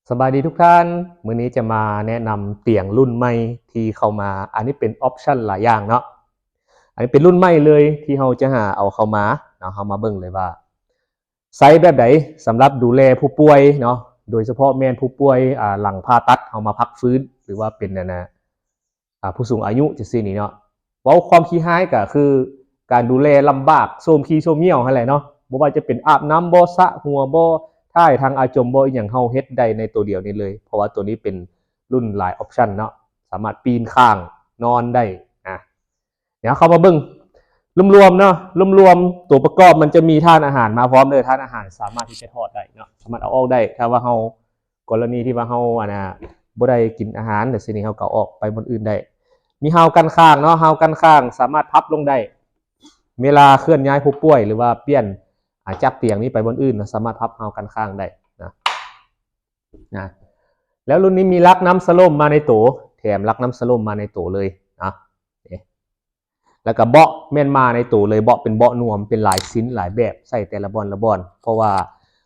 ສະບາຍດີທຸກທ່ານ, ມື້ນີ້ຈະມາແນະນຳຕຽງລຸ້ນໃໝ່ທີ່ເຂົ້າມາ. ອັນນີ້ເປັນອອບຊັນຫຼາຍຢ່າງເນາະ. ອັນນີ້ເປັນລຸ້ນໃໝ່ເລີຍທີ່ເຮົາຈະຫາເອົາເຂົ້າມາເນາະ. ເຮົາມາເບິ່ງເລີຍວ່າ ໃຊ້ແບບໃດສຳລັບດູແລຜູ້ປ່ວຍເນາະ, ໂດຍສະເພາະແມ່ນຜູ້ປ່ວຍ ອາ ຫຼັງຜ່າຕັດ ເຮົາມາພັກຟື້ນ ຫຼືວ່າເປັນ ອັນນະ ອາ ຜູ້ສູງອາຍຸຈັ່ງຊີ້ນີ້ເນາະ. ເວົ້າຄວາມຂີ້ຮ້າຍກໍຄືການດູແລລຳບາກ ໂຊມຂີ້ໂຊມຍ່ຽວຫັ້ນແຫຼະເນາະ. ບໍ່ວ່າຈະເປັນອາບນ້ຳບໍ ສະຫົວບໍ ຖ່າຍທາງອາຈົມບໍ ອີ່ຫຍັງເຮົາເຮັດໄດ້ໃນໂຕດຽວນີ້ເລີຍ, ເພາະວ່າໂຕນີ້ເປັນລຸ້ນຫຼາຍອອບຊັນເນາະ, ສາມາດປີນຂ້າງນອນໄດ້. ອາ ດຽວເຮົາມາເບິ່ງລວມໆເນາະ, ລວມໆ ຕົວປະກອບມັນຈະມີທານອາຫານມາພ້ອມເດີ. ທານອາຫານສາມາດທີ່ຈະຖອດໄດ້ເນາະ, ສາມາດເອົາອອກໄດ້. ຖ້າວ່າເຮົາ ກໍລະນີທີ່ວ່າເຮົາ ອັນນະ ບໍ່ໄດ້ກິນອາຫານ ແລ້ວຊິນີ້ເຮົາກໍເອົາອອກໄປບ່ອນອື່ນໄດ້. ມີຮາວກັນຂ້າງເນາະ, ຮາວກັນຂ້າງສາມາດພັບລົງໄດ້. ເວລາເຄື່ອນຍ້າຍຜູ້ປ່ວຍ ຫຼືວ່າປ່ຽນ ອາ ຈາກຕຽງນີ້ໄປບ່ອນອື່ນເນາະ, ສາມາດພັບຮາວກັນຂ້າງໄດ້ນະ ນະ. ແລ້ວລຸ້ນນີ້ມີຫຼັກນ້ຳສະຫຼົມມາໃນໂຕ, ແຖມຫຼັກນ້ຳສະຫຼົມມາໃນໂຕເລີຍນະ. ແລ້ວກໍເບາະແມ່ນມາໃນໂຕເລີຍ, ເບາະເປັນເບາະນວມ ເປັນຫຼາຍຊິ້ນຫຼາຍແບບ ໃສ່ແຕ່ລະບ່ອນລະບ່ອນ. ເພາະວ່າ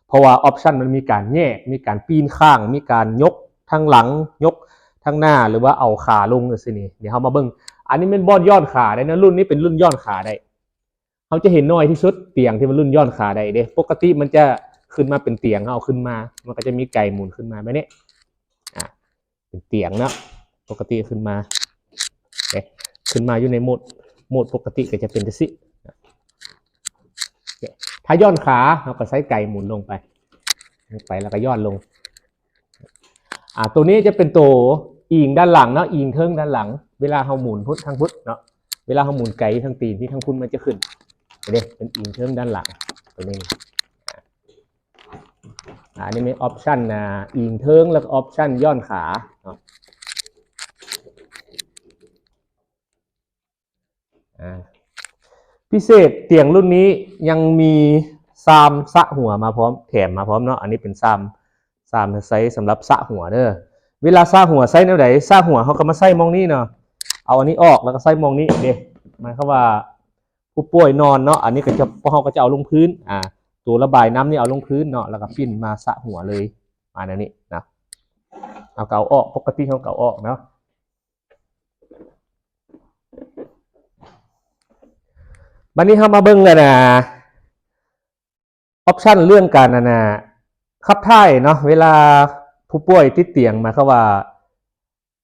ເພາະວ່າອອບຊັນມັນມີການແຍກ ມີການປີນຂ້າງ ມີການຍົກທາງຫຼັງ ຍົກທາງໜ້າ ຫຼືວ່າເອົາຂາລົງຈັ່ງຊີ້ນີ້. ດຽວເຮົາມາເບິ່ງ, ອັນນີ້ແມ່ນບ່ອນຢ່ອນຂາໄດ້ນະ, ລຸ້ນນີ້ເປັນລຸ້ນຢ່ອນຂາໄດ້. ເຮົາຈະເຫັນໜ້ອຍທີ່ສຸດຕຽງທີ່ວ່າລຸ້ນຢ່ອນຂາໄດ້ເດ້. ປົກກະຕິມັນຈະຂຶ້ນມາເປັນຕຽງ, ເຮົາເອົາຂຶ້ນມາ ມັນກໍຈະມີໄກໝູນຂຶ້ນມາແບບນີ້ ອາ ເປັນຕຽງເນາະ. ປົກກະຕິຂຶ້ນມາ ເດ້ ຂຶ້ນມາຢູ່ໃນໂໝດ ໂໝດປົກກະຕິກໍຈະເປັນຈັ່ງຊີ້. ຖ້າຢ່ອນຂາ ເຮົາກໍໃຊ້ໄກໝູນລົງໄປ ໄປ ແລ້ວກໍຢ່ອນລົງ. ອາ ໂຕນີ້ຈະເປັນໂຕອີງດ້ານຫຼັງເນາະ, ອີງເທິງດ້ານຫຼັງ. ເວລາເຮົາໝູນພຸ້ນທາງພຸ້ນເນາະ, ເວລາເຮົາໝູນໄກທາງຕີນທີ່ທາງພຸ້ນ ມັນຈະຂຶ້ນເດ້ ເປັນອີງເທິງດ້ານຫຼັງ ໂຕນີ້. ອາ ອັນນີ້ມີອອບຊັນ ອາ ອີງເທິງ ແລ້ວກໍອອບຊັນຢ່ອນຂາເນາະ. ອາ ພິເສດຕຽງລຸ້ນນີ້ຍັງມີຊາມສະຫົວມາພ້ອມ ແຖມມາພ້ອມເນາະ. ອັນນີ້ເປັນຊາມ ຊາມໃຊ້ສຳລັບສະຫົວເດີ. ເວລາສະຫົວໃຊ້ແນວໃດ? ສະຫົວເຮົາກໍມາໃສ່ໝ່ອງນີ້ເນາະ, ເອົາອັນນີ້ອອກ ແລ້ວກໍໃສ່ໝ່ອງນີ້ເດ້. ໝາຍຄວາມວ່າ ຜູ້ປ່ວຍນອນເນາະ, ອັນນີ້ກໍຈະ ພວກເຮົາກໍຈະເອົາລົງພື້ນ ອາ ໂຕລະບາຍນ້ຳນີ້ເອົາລົງພື້ນເນາະ, ແລ້ວກໍປິ່ນມາສະຫົວເລີຍ ມາແນວນີ້ນະ. ເຮົາກໍເອົາອອກ ປົກກະຕິເຮົາກໍເອົາອອກເນາະ. ບັດນີ້ເຮົາມາເບິ່ງ ອັນນະ ອອບຊັນເລື່ອງການ ອັນນະ ຂັບຖ່າຍເນາະ. ເວລາຜູ້ປ່ວຍຕິດຕຽງ ໝາຍຄວາມວ່າ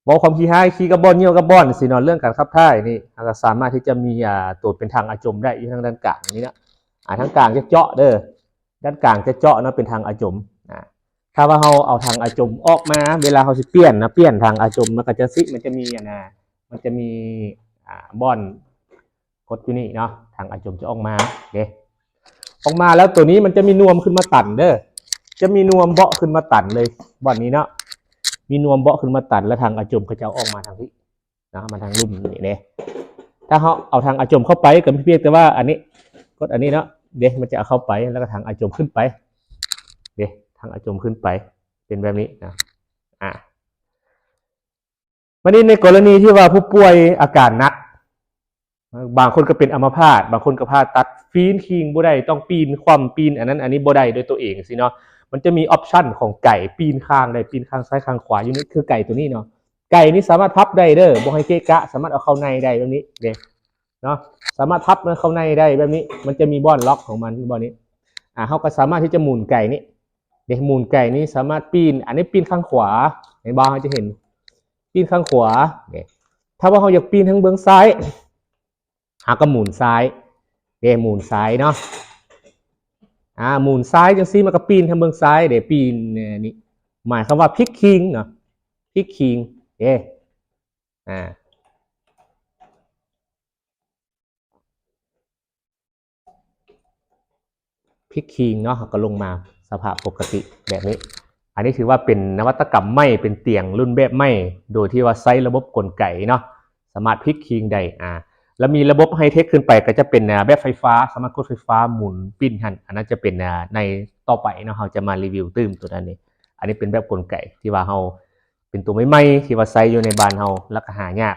ເວົ້າຄວາມຂີ້ຮ້າຍ ຂີ້ກັບບ່ອນ ຍ່ຽວກັບບ່ອນ ຊີ້ເນາະ, ເລື່ອງການຂັບຖ່າຍນີ້ ເຮົາກໍສາມາດທີ່ຈະມີ ອາ ໂຕເປັນຖັງອາຈົມໄດ້ ຢູ່ທາງດ້ານກາງນີ້ເນາະ. ອາ ທາງກາງຈະເຈາະເດີ, ດ້ານກາງຈະເຈາະເນາະ ເປັນຖັງອາຈົມ. ອາ ຖ້າວ່າເຮົາເອົາຖັງອາຈົມອອກມາ ເວລາເຮົາຊິປ່ຽນນະ, ປ່ຽນຖັງອາຈົມ ມັນກໍຈະຊິ ມັນຈະມີ ອັນນະ ມັນຈະມີ ອາ ບ່ອນ ກົດຢູ່ນີ້ເນາະ, ຖັງອາຈົມຈະອອກມາເດ້. ອອກມາແລ້ວໂຕນີ້ມັນຈະມີນວມຂຶ້ນມາຕັນເດີ, ຈະມີນວມເບາະຂຶ້ນມາຕັນເລີຍ ບ່ອນນີ້ເນາະ, ມີນວມເບາະຂຶ້ນມາຕັນ ແລ້ວຖັງອາຈົມເຂົາເຈົ້າອອກມາທາງພີ້ເນາະ, ມາທາງລຸ່ມນີ້ເດ້. ຖ້າເຮົາເອົາຖັງອາຈົມເຂົ້າໄປ ກໍມີພຽງແຕ່ວ່າອັນນີ້ ກົດອັນນີ້ເນາະເດ້, ມັນຈະເອົາເຂົ້າໄປ ແລ້ວກໍຖັງອາຈົມຂຶ້ນໄປເດ້, ຖັງອາຈົມຂຶ້ນໄປ ເປັນແບບນີ້ນະ. ອາ ບັດນີ້ໃນກໍລະນີທີ່ວ່າຜູ້ປ່ວຍອາການໜັກ, ບາງຄົນກໍເປັນອຳມະພາດ, ບາງຄົນກໍຜ່າຕັດ, ປີ້ນຄີງບໍ່ໄດ້, ຕ້ອງປີນຂວ້ຳ, ປີນອັນນັ້ນອັນນີ້ບໍ່ໄດ້ດ້ວຍຕົວເອງຊີ້ເນາະ, ມັນຈະມີອອບຊັນຂອງໄກ ປີນຂ້າງໄດ້, ປີນຂ້າງຊ້າຍຂ້າງຂວາຢູ່ໃນ ຄືໄກຕົວນີ້ເນາະ. ໄກນີ້ສາມາດພັບໄດ້ເດີ, ບໍ່ໃຫ້ເກະກະ, ສາມາດເອົາເຂົ້າໃນໄດ້ແບບນີ້ເດ້ເນາະ, ສາມາດພັບມັນເຂົ້າໃນໄດ້ແບບນີ້. ມັນຈະມີບ່ອນລັອກຂອງມັນ ບ່ອນນີ້. ອາ ເຮົາກໍສາມາດທີ່ຈະໝູນໄກນີ້ ເດ້ ໝູນໄກນີ້ສາມາດປີນ, ອັນນີ້ປີນຂ້າງຂວາ, ເຫັນບໍ່? ເຮົາຈະເຫັນ ປີນຂ້າງຂວາເດ້. ຖ້າວ່າເຮົາຢາກປີນທາງເບື້ອງຊ້າຍ ເຮົາກໍໝູນຊ້າຍເດ້, ໝູນຊ້າຍເນາະ. ອາ ໝູນຊ້າຍຈັ່ງຊີ້ ມັນກໍປີນທາງເບື້ອງຊ້າຍເດ້, ປີນ ເອີ ນີ້ ໝາຍຄວາມວ່າພິກຄີງເນາະ, ພິກຄີງເດ້. ອາ ພິກຄີງເນາະ, ເຮົາກໍລົງມາສະພາບປົກກະຕິແບບນີ້. ອັນນີ້ຖືວ່າເປັນນະວັດຕະກຳໃໝ່, ເປັນຕຽງລຸ້ນແບບໃໝ່ ໂດຍທີ່ວ່າໃຊ້ລະບົບກົນໄກເນາະ, ສາມາດພິກຄີງໄດ້. ອາ ແລ້ວມີລະບົບໄຮເທັກຂຶ້ນໄປ ກໍຈະເປັນ ອາ ແບບໄຟຟ້າ, ສາມາດກົດໄຟຟ້າໝູນປິ່ນຫັ້ນ. ອັນນັ້ນຈະເປັນ ອາ ໃນຕໍ່ໄປເນາະ, ເຮົາຈະມາຣີວິວຕື່ມຕົວນັ້ນນີ້. ອັນນີ້ເປັນແບບກົນໄກທີ່ວ່າເຮົາ ເປັນຕົວໃໝ່ໆ ທີ່ວ່າໃຊ້ຢູ່ໃນບ້ານເຮົາ ແລ້ວກໍຫາຍາກ.